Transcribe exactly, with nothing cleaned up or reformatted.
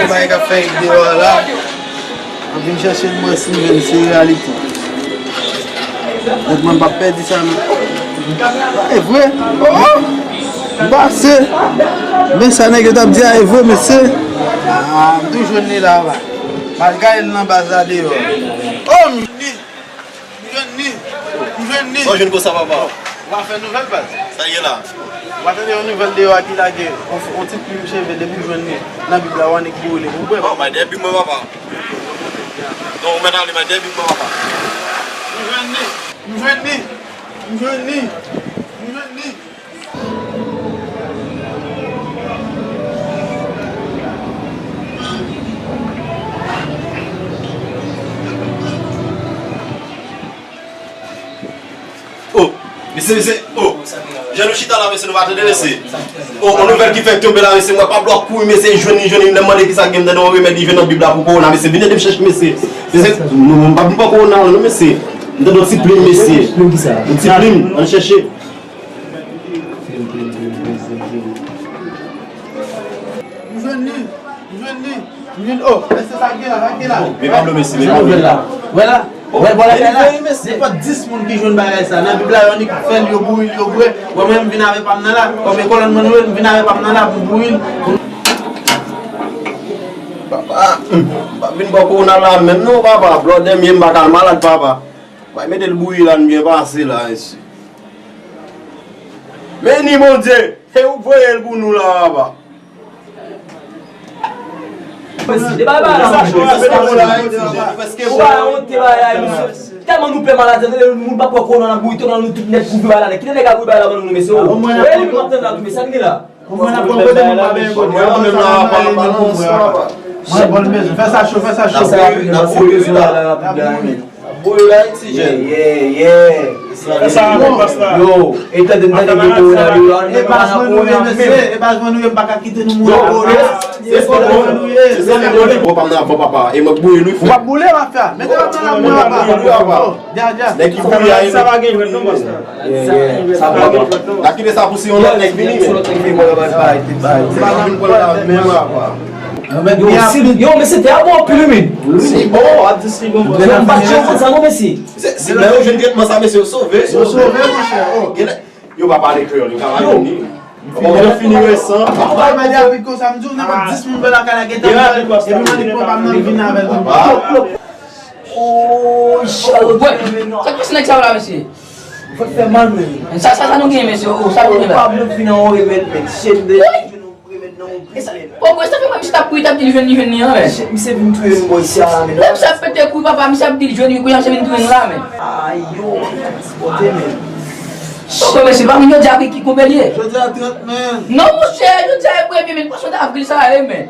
Bagay k ap fèt deyò a la, m ap vin chèche l, m wè si m jwenn, se reyalite. Donk mwen m p ap pèdi sa non. E vre? Oh! M pase. Men sa nèg yo t ap di a e vre, mesye. Ah, m tou jwenn li la, va. M al gaye l nan baz la deyò. Oh, m jwenn li. M jwenn li. M jwenn li. Sa w jwenn konsa, papa? W a fè nouvèl, baz. Sa ye la? W a tande yon nouvèl deyò a ki lage. On, on ti plim cheve depi w jwenn li nan Bib la, w annik boule. Ou kwè? Oh, m al dèyè Bib mwen, papa. Non, ou mèt ale, m al dèyè Bib mwen, papa. M jwenn li. M jwenn li. M jwenn li. M jwenn li. Oh, mesye, mesye, oh. Jan nou chita la, mesye, nou pa tande, mesye. Oh, on nouvèl ki fèk tonbe la, mesye. M wè Pablo ap kouri, mesye, jwenn li, jwenn li. Lè m mande kisa k gen, m tande on remèd li jwenn nan Bib la pou kowona, mesye. Vin ede m chèche, mesye. Mesye, nou, m pa vin pran kowona, non, mesye. M tande on ti plim, mesye. Plim kisa? On ti plim, ann chèche. Plim, plim, plim, plim, plim, plim. M jwenn li, m jwenn li, m jwenn, oh, èske sa k gen la, sa k gen la? Men pa blo mesye, men pa blo. Wè la, wè, wè la, wè la. Se pa dis moun ki jwenn bagay sa. Nan Bib la, yo annik fè l, yo bouri l, yo bwè. Wè, mwen, m vin avè pa m nan la. Kòm e kòlòn mwen, m vin avè pa m nan la, pou m bouri l. Papa, m pa vin bò kowona la menm non, papa. Blòdè m ye, m pa ka malad, papa. Bay mete l bouyi la, n byen pase la, mesye. Men ni Bondye, se ou k voye l pou nou la, papa. Mesye, se pa bagay la, mesye. Ou pa wont, se bagay la, mesye. Tèlman nou pè maladi, tande moun pa pran kowona, n ap bouyi tèt nou tout nèt pou vye bagay la. Kite nèg la bouyi bagay la ban nou, mesye. Ou wè li menm ap tann la tou, mesye, sa n gen la? Kòman n ap pran kote moun pa benyen kote? Mwen menm la, papa, pa nan sa, papa. Mwen bon bezwen. Fè sa cho, fè sa cho. N ap bouyi, n ap bouyi, wi, la. N ap bouyi la, ti jèn. Yeah, yeah, yeah. Fè sa rapid, pasta. Yo, e tande, m tande ke kowona yo la, nou pa nan kowona menm. E baz mwen nou ye, m pa ka kite nou mouri. Yo, se bon, se bon, se bon. Bon, pa m nan avan, papa. E mwen boule, wi, frè. W ap boule, mafya. Mete w ap nan la mwen, papa. Dja, dja. Nèg ki boule a, sa pa gen jwèt non, pasta. Yeah, yeah. Sa bon. N ap kite sa pou si yon lòt nèg vini, men. Si yon lòt nèg vini, mwen pa bay, bay. Se pa vin pran la menm, papa. Yo, si, yo, mesye, te a bon anpil, wi, men. Si bon, w ap di si bon, bon. Men m pa t janm konn sa, non, mesye. Se, si lè yo jwenn tretman sa, mesye, yo sove. Yo sove, monchè. Oh. Yo pa pale kreyòl, yo ka pale ni. Yo fini resan. Ay, mwen di rapid konsa, m di w, nenpòt dis moun vè lakay la, gentan epi mwen li pran pa m nan, li vin avè l. Oh, Charles, wè. Sa k pase nèg sa yo la, mesye? Fòk fè mal, men. Sa, sa, sa nou gen, mesye? Oh, sa nou gen la? Pablo fin an yon remèd, men. Chen de, yon remèd nan yon prizè. Bon, bon, sa fè mwen, misye t ap priye, t ap di l jwenn li, jwenn li an, men. Chen, misye vin touye nou bò isi a la, men. Lè misye ap pete kouri, papa, misye ap di l jwenn li, kounye a misye vin touye nou la, men. Ay, yo, pote, men. Bon, bon, mesye, pa moun yo di apre ki konbyen li ye? Jodi a trant, men. Non, monchè, jodi a e premye, men. Pwason avril sa ye, men.